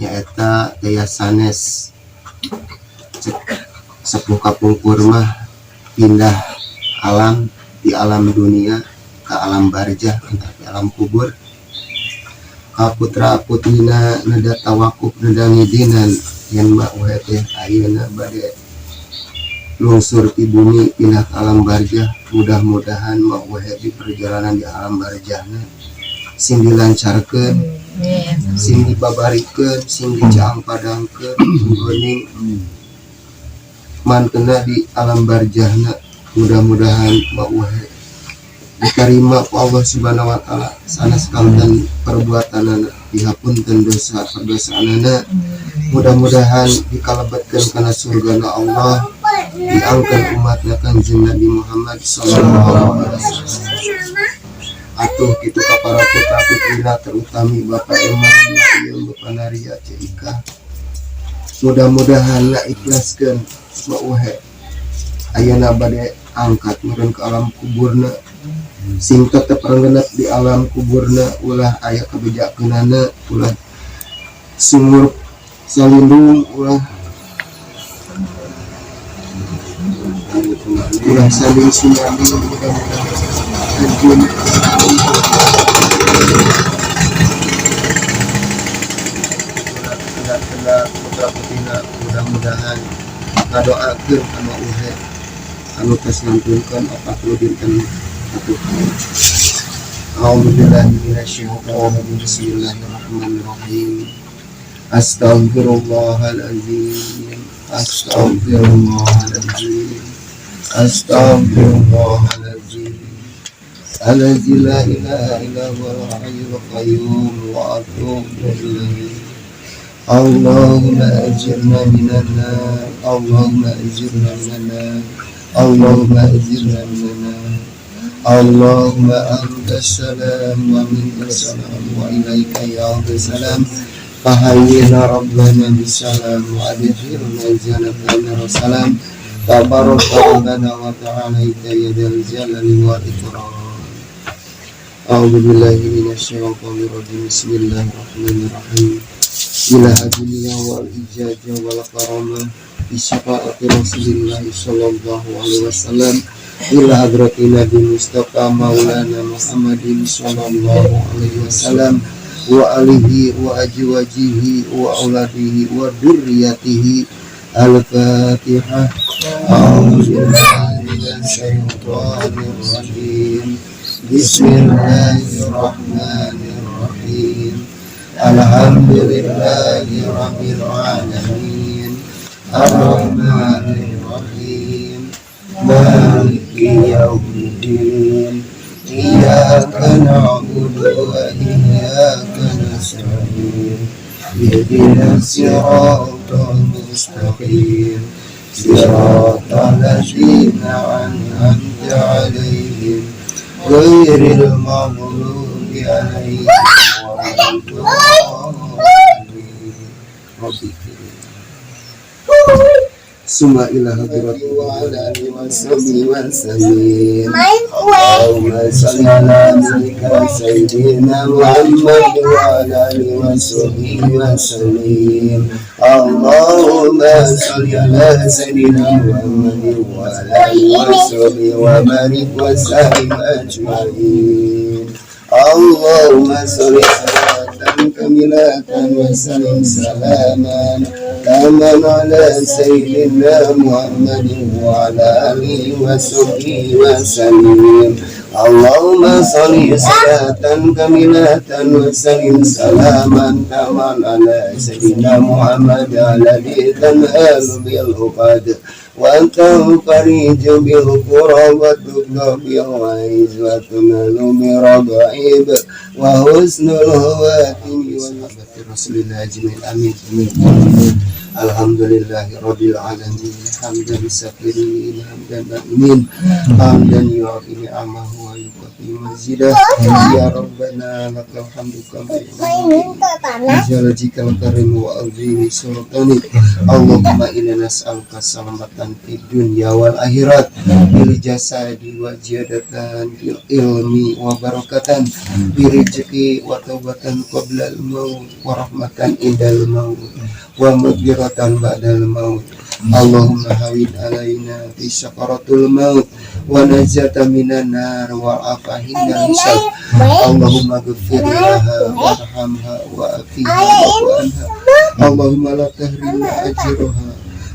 Nyaeta daya sanes cek sepuh kapungkur mah, pindah alam di alam dunia ke alam barzah, entah di alam kubur. Ka putra putrina neda tawakuf, neda ngidinan yen Mak Uhe teh ayeuna bade lungsur ti bumi, pindah ke alam barzah. Mudah-mudahan Mak Uhe di perjalanan di alam barzahna sing dilancarkeun, sing dibabarikeun, sing dicaang padangkeun, geuning mantena di alam barzahna. Mudah-mudahan Mak Uhe diterima ku Allah Subhanahu wa Taala, sanes kanten perbuatanana, dihapunten dosa perdosaanana. Mudah-mudahan dikalebetkeun kana surgana Allah, diangkeun umatna Kanjeng Nabi Muhammad sallallahu alaihi wasallam. Atuh kitu ka para putra putrina, terutami Bapak Eman, Mak Bapak Naria, Ceu Ika, mudah-mudahan ikhlaskeun Mak Uhe ayeuna bade angkat meureun ke alam kuburna, sing tetep renggenep di alam kuburna, ulah aya kabejakeunana, ulah sumur salindung, ulah ulah saling sumanding. Mudah-mudahan anjeun kena putra putrina, mudah-mudahan ngadoakeun ka Mak Uhe anu tos ngantunkeun 40 dinten. Atuh, A'udzubillahi minasyaitonir rajim. Bismillahirrahmanirrahim. Astaghfirullahalazim. Astaghfirullahalazim. Astaghfirullahalazim. Allazi la ilaha illa huwal hayyul qayyum wa atubu ilaihi. Allahumma ajirna minan nar. Allahumma ajirna minan nar. Allahumma ajirna minan nar. Allahumma anta salam wa minka salam wa ilaika ya salam. Fahayyina rabbana bisalam wa adkhilna jannata salam. Tabaraka rabbana wa ta'alaita ya dzal jalali wal ikram. A'udzu billahi minasyaitonir rajim. Bismillahirrahmanirrahim. Ila dunya wal ijazah wal karamah bi syafaati Rasulillah sallallahu alaihi wasallam, ila hadrati Nabi Mustafa Maulana Muhammadin sallallahu alaihi wasallam wa alihi wa ajwajihi wa auladihi wa dzurriyyatihi. Al-Fatihah. A'udzu billahi minasyaitonir rajim. Bismillahirrahmanirrahim. Alhamdulillahi rabbil alamin. Arrahmanir rahim. Maliki yaumiddin. Iyyaka na'budu wa iyyaka nasta'in. Ihdinas siratal mustaqim. Siratal ladzina an'amta 'alaihim ghairil maghdubi 'alaihim waladdallin. Rabbi Summa ila hadrati wa ala alihi wa sahbihi wa sallim. Allahumma salli ala nabiyyika sayyidina Muhammad wa ala alihi wa sahbihi wa sallim. Allahumma salli ala sayyidina Muhammad wa ala alihi wa sahbihi wa barik wa sallim ajma'in. Allahumma salli salatan kamilatan wa sallim salaman taman ala sayyidina Muhammad wa ala alihi wa sahbihi wa sallim. Allahumma salli salatan kamilatan wa sallim salaman taman ala sayyidina Muhammad alladhi tanhalu bil uqad wa tanfariju bil qura wa tubna bil waiz wa tunalu bi raghaib wa husnul khawatim wa sahabati Rasulillah ajmain. Amin, amin, amin. Alhamdulillahi rabbil alamin, hamdan syakirin, hamdan na'imin, hamdan yuafi ni'amahu wa yukafi mazidah. Ya Rabbana lakal hamdu kama bijalajikal karim wa azimi sultanik. Allahumma inna nas'aluka salamatan fid dunya wal akhirat, bil jasadi wa ziyadatan fil ilmi wa barakatan bi rizqi wa taubatan qabla al maut wa rahmatan indal maut wa maghfiratan ba'dal maut. Allahumma hawin alaina fi sakaratul maut wa najata minan nar wa afahinna hisab. Allahumma ghfir laha warhamha wa afiha wa'fu anha. Allahumma la tahrimna ajraha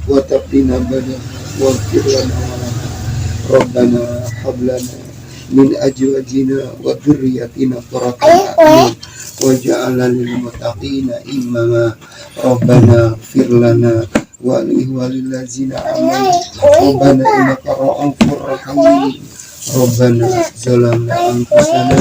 wa taftina badaha waghfir lana wa laha. Rabbana hab lana min azwajina wa dhurriyyatina qurrata a'yun waj'alna lil muttaqina imama. Rabbana ighfir lana wa li walillazina amanu. Rabbana innaka ra'ufur rahim. Rabbana zalamna anfusana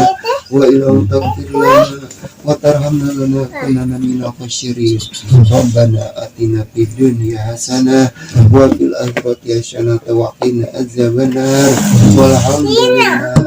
wa illam taghfir lana wa tarhamna lanakunanna minal khasirin. Rabbana atina fid dunya hasanah wa fil akhirati hasanah wa qina adzabannar. Walhamdulillahi.